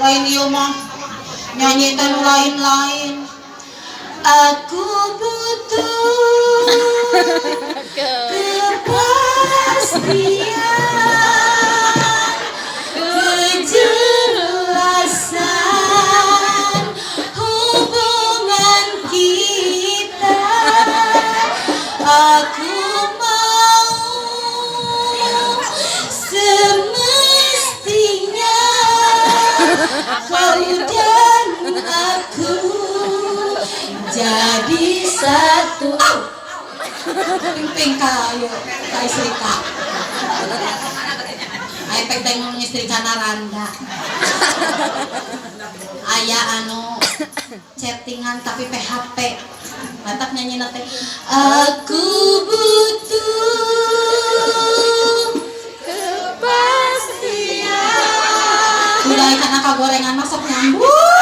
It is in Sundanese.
Lain ieu mah nyanyi teh nu lain-lain. Aku butuh kepastian, kejelasan hubungan kita. Aku mau semestinya kau dan aku jadi satu. Au! Ping-ping kayo, kay istrika. Ay, pek teh nyetrika randa. Aya anu chattingan tapi PHP. Matak nyanyi teh. Aku butuh kepastian. Udah, karena kagorengan masuk nyambung.